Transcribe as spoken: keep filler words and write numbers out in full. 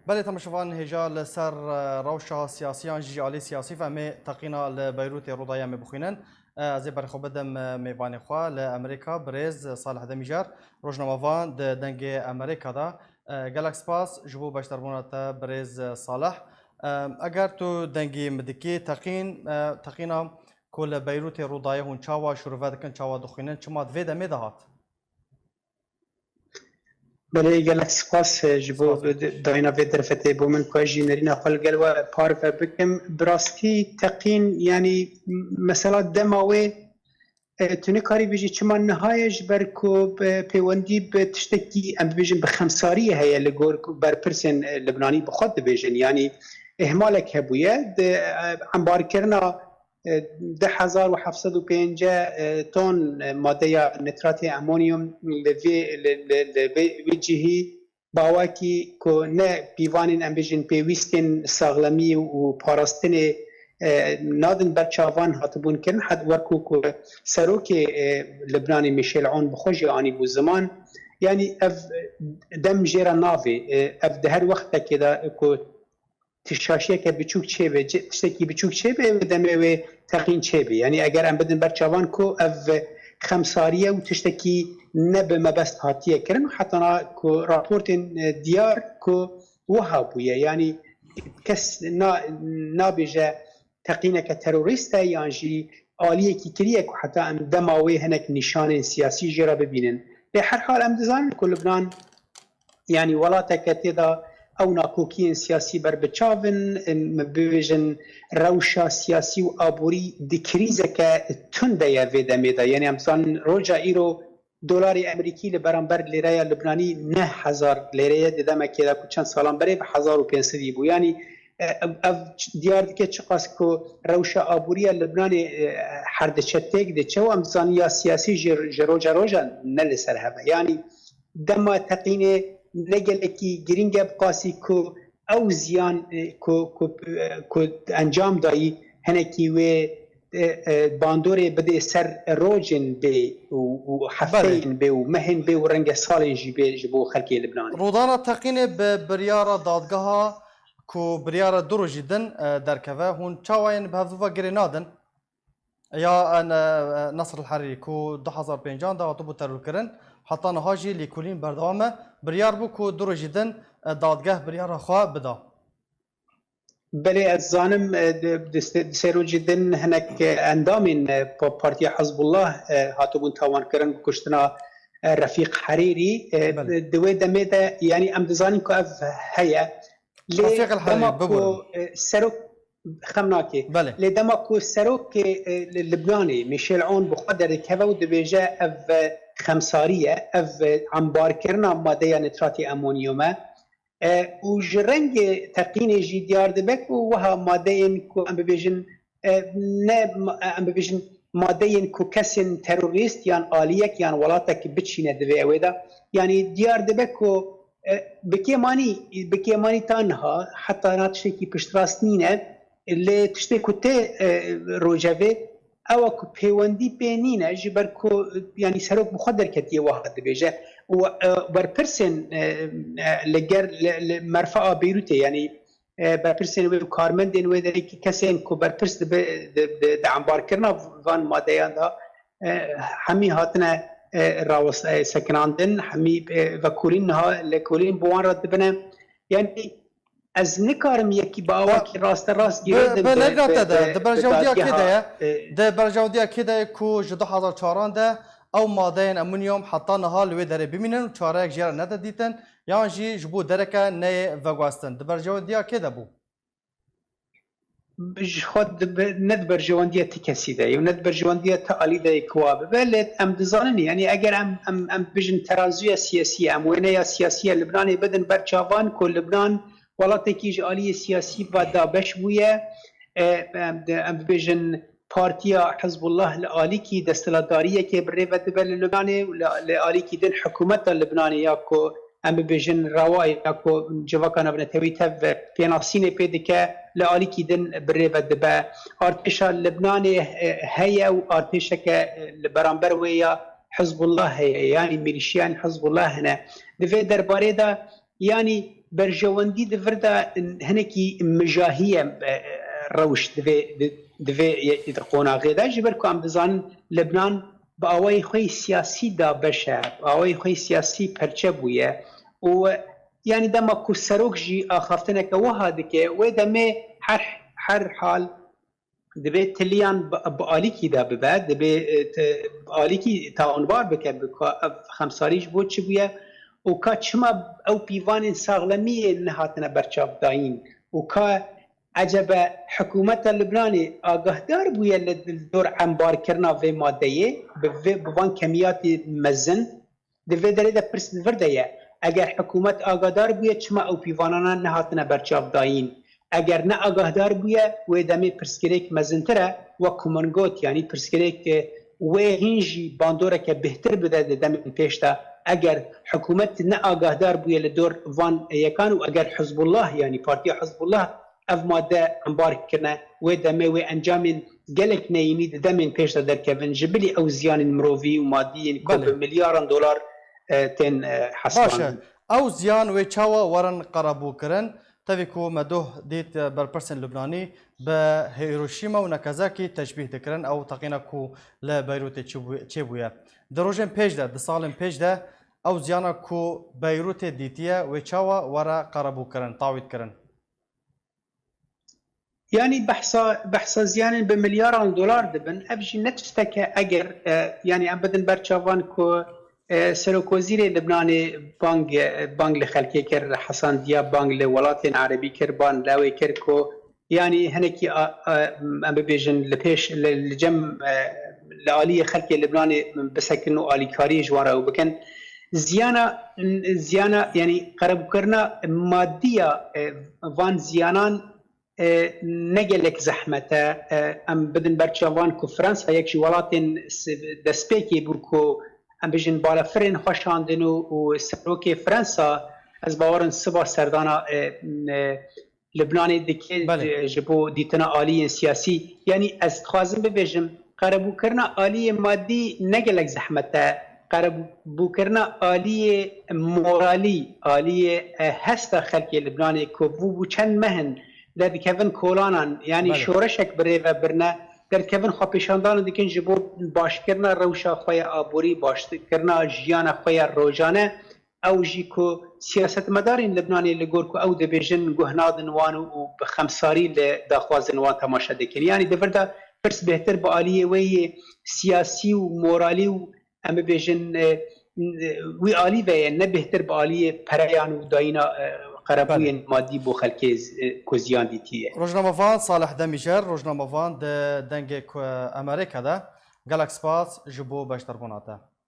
Belê, temaşevan, hêja li ser, e, rewşa siyasî yan jî alî siyasî ve em ê teqîna li Beyrûtê Rûdayê em ê bixwînin. E, ez ê berê xwe bidim, e, mêvanê xwe li Amerîka, birêz Salih Demîjar, rojnamevan di Dengê Amerîka de. E, gelek spas ji bo beşdarbûna te, birêz Salih. E, eger tu dengê min dikî, teqîn, e, teqîna ku li Beyrûtê Rûdayê hûn çawa şûrove dikin, çawa dixwînin, çima di vê demê de hat? Belê, gelek spas, e, ji bo Spas. dayîna vê derfetê bo min ku ez jî nerîna xwe li gel we parve bikim. Bi rastî teqîn, yanî, m-, mesela dema wê, e, tu nikarî bêjî çima niha ye, ji ber ku bi pêwendî bi tiştekî, em bibêjin, bi xemsariyê heye li gor ku berpirsên, e, Libnanî bi xwe dibêjin. Yanî ihmalek hebûye. Di, e, embarkirina e, du hezar û heft sed û pêncî, e, ton, e, madeya nitratê amonyum li vê, li, li, li vê, vê cihî bawakî ku ne pîvanên, em bêjin, pêwîstên saxlemî û parastinê, e, nadin ber çavan hatibûn kirin. Het wek ku, ku serokê, e, Libnanê Michel Aoun bi xwe jî anîbû ziman. Yanî ev dem jê re navê, e, ev di her wextekê de ku tu şaşiyeke biçûk çêbe, ci-, tiştekî biçûk çêbe, wê demê wê teqîn çêbe. Yanî eger em bidin ber çavan ku ev xemsariye û tiştekî ne bi mebest hatiye kirin û hetana ku raportên, e, diyar ku wiha bûye. Yanî kes na-, nabêje teqîneke terorîst e yan jî aliyekî kiriye ku heta em dema wê hinek nîşanên siyasî jê re bibînin. Lê her hal em dizanin ku Libnan, yanî, welateke tê de ew nakokiyên siyasî ber bi çav in, em bibêjin rewşa siyasî û aborî di krîzeke tund de ye vê demê de. Yanî, em dizanin roja îro dolarê Amerîkî li beramber lêreya Libnanî neh hezar lêre ye, di demekê de ku çend salan berê bi hezar û pênc sedî bû. Yanî, e, ev, ev diyar dike çiqas ku rewşa aboriya Libnanê, e, her diçe têk diçe û em dizanin ya siyasî ji, ji roja roja ne li ser hev e. Yanî dema teqînê ne gelekî girîng e, bi qasî ku ew ziyan, e, ku, ku, e, ku encam dayî hinekî wê, e, e, bandorê bidê ser rojên bê û, û Belê. hefteyên bê û mehên bê û renge salên jî bê ji bo xelkê Libnanê. Rûdana teqînê bi biryara dadgeha ku biryara du rojî din, e, derkeve, hûn çawa yên bi hevdû ve girê nadin? Ya, e, ne, e, Nasr el Herîrî ku du hezar pêncan de hatibû terorkirin, heta niha jî lêkolîn berdewam e. Biryar bû ku du rojî din, e, dadgeh biryara xwe bida. Belê, ez zanim, e, di, di sê, di sê rojî din hinek, e, endamên, e, pa-, Partiya Hizbullah, e, hatibûn tawankirin bi kuştina, e, Refîq Herîrî. E, Belê. di wê demê de, yanî em dizanin ku ev heye. Lê Refîq El Herîrî, dema ku, biborin. e, serok, xem nake. Belê. Lê dema ku serokê, e, Li-, Libnanê, Michel Aoun, bi xwe derdikeve û dibêje ev, e, xemsarî ye, ev, e, embarkirina madeya nitratê amonyum e, e, û ji rengê teqînê jî diyar dibe ku wiha madeyên ku em bibêjin, e, ne, em bibêjin madeyên ku kesên terorîst yan aliyek yan welatek biçîne di vê ew ê de. Yanî diyar dibe ku, e, bi kêmanî, bi kêmanî ta niha heta niha tiştekî piştrast nîne, lê tiştê ku tê, e, rojevê, ew e ku pêwendî pê nîne, ji ber ku, yanî serok bi xwe derketiye wiha dibêje. Û, e, berpirsên, e, e, li ger, li, li merfea Beyrûtê, yanî, e, berpirsên wê û karmendên wê derê, kesên ku berpirs dibe, di, di, di embarkirina van madeyan de, e, hemî hatine, e, rawes-, e, sekinandin, hemî, e, vekolîn niha lêkolîn bi wan re dibine. Yanî, ez nikarim yekî bi awakî rasterast girêdim bi, bi, bi, bi, di berjewendiya kê de ye? E, di berjewendiya kê de ye ku ji du hezar çaran de ew madeyên amonyum heta niha li wê derê bimînin û çareyek jê re nede dîtin, yan jî ji bo dereke neyê veguhestin? Di berjewendiya kê de bû? Ji xwe di be-, ne di berjewendiya ti kesî de ye û ne di berjewendiya ti alî de ye ku wa bibe, lê em dizanin, yanî eger em, em, em bijin teraziya siyasî, em wêneya siyasî ya Libnanê bidin ber çavan ku Libnan welatekî ji aliyê siyasî ve dabeş bûye, e, em, em bibêjin Partiya Hizbullah li alîkî desthilatdariyekê bi rê ve dibe li Libnanê û li, li alîkî din hikûmeta Libnanê ya ku em bibêjin rewa ya ku civaka navnetewî tev pênasînê pê dike, li alîkî din bi rê ve dibe. Artêşa Libnanê, e, heye û artêşeke, e, li beramber wê ya Hizbullah heye, yanî milîşiyên Hizbullah hene. Di vê derbarê de, yanî berjewendî di vir de hinekî mijahiye, e, rewş divê, di, divê ye-, di qonaxê de, ji ber ku em dizanin Libnan bi awayê xwe yê siyasî dabeş e, bi awayê xwe yê siyasî perçe bûye û, yanî, dema ku serok jî axaftineke wiha dike, wê demê her, her hal divê tiliyan bi, bi alîkî de bibe, divê, e, te, bi alîkî tawanbar bike, bi ka ev xemsarî ji bo çi bûye û ka çima ew pîvanên saxlemiyê nehatine berçavdayîn û ka ecebe hikûmeta Libnanê agahdar bûye li dor embarkirina vê madeyê, bi vê, bi van kemiyatê mezin? Di vê derê de pirs li vir de ye, eger hikûmet agahdar bûye, çima ew pîvanana nehatine berçavdayîn? Eger ne agahdar bûye, wê demê pirsgirêk mezintir e, wek ku min got, yanî pirsgirêk, e, wê hîn jî bandoreke bêhtir bide di demên pêş de. Eger hikûmet ne agahdar bûye li dor van yekan û eger Hizbullah, yanî Partiya Hizbullah ev madde embar kirine, wê demê wê encamên gelek neyînî di demên pêş de derkevin, ji bilî ew ziyanên mirovî û madî yên ku Belê. bi milyaran dolar, e, tên, e, Baş e. hesibandin. Ew ziyan wê çawa werin qerebûkirin? Tevî ku me doh dît, e, berpirsên Lubnanî bi Hiroşîma û Nagasakî teşbîh dikirin, ew teqîna ku li Beyrûtê çi bû-, çêbûye. Di rojên pêş de, di salên pêş de ew ziyana ku Beyrûtê dîtiye, wê çawa were qerebûkirin, tawît kirin? Yanî behsa, behsa ziyanên bi milyaran dolar dibin. Ev jî ne tiştek e eger, e, yanî em bidin ber çavan ku, e, Serokwezîrê Libnanê bang, e, bang li xelkê kir, Hesan Diyab bang li welatên erebî kir, bang lawê kir ku, yanî hinekî a, a, em bibêjin li pêş, li, li cem, e, li aliyê xelkê Libnanê bisekin û alîkariyê ji wan re ew bikin. Ziyana, ziyana, yanî qerebûkirina madî ya, e, van ziyanan, e, ne gelek zehmet e. E, em bidin ber çavan ku Fransa yek ji welatên s-, destpêkê bû ku, em bijin, balafirên xwe şandin û, û serokê Fransa, ez bawerim siba serdana, e, e, Libnanê dike Belê. ji, ji bo dîtina aliyên siyasî. Yanî ez dixwazim bibêjim, qerebûkirina aliyê madî ne gelek zehmet e. Qerebûkirina aliyê moralî, aliyê, e, hesta xelkê Libnanê ku bû bû çend meh in derdikevin kolanan, yanî Belê. şoreşek bi rê ve birine, derdikevin xwepêşandanan dikin ji bo başkirina rewşa xwe ya aborî, başkirina jiyana xwe ya rojane. Ew jî ku siyasetmedarên Libnanê li gor ku ew dibêjin guh nadin wan û, û bi xemsarî li daxwazên wan temaşe dikin. Yanî di vir de pirs bêhtir bi aliyê wê yê siyasî û moralî û, em bibêjin, e, wî alî ve ye, ne bêhtir bi aliyê pereyan û dayîna, e, qerebûyên Belê. madî bo xelkê, e, ku ziyan dîtiye. Rojnamevan Salih Demîjer, rojnamevan di Dengê Ku-, Amerîka de. Gelek spas ji bo beşdarbûna te.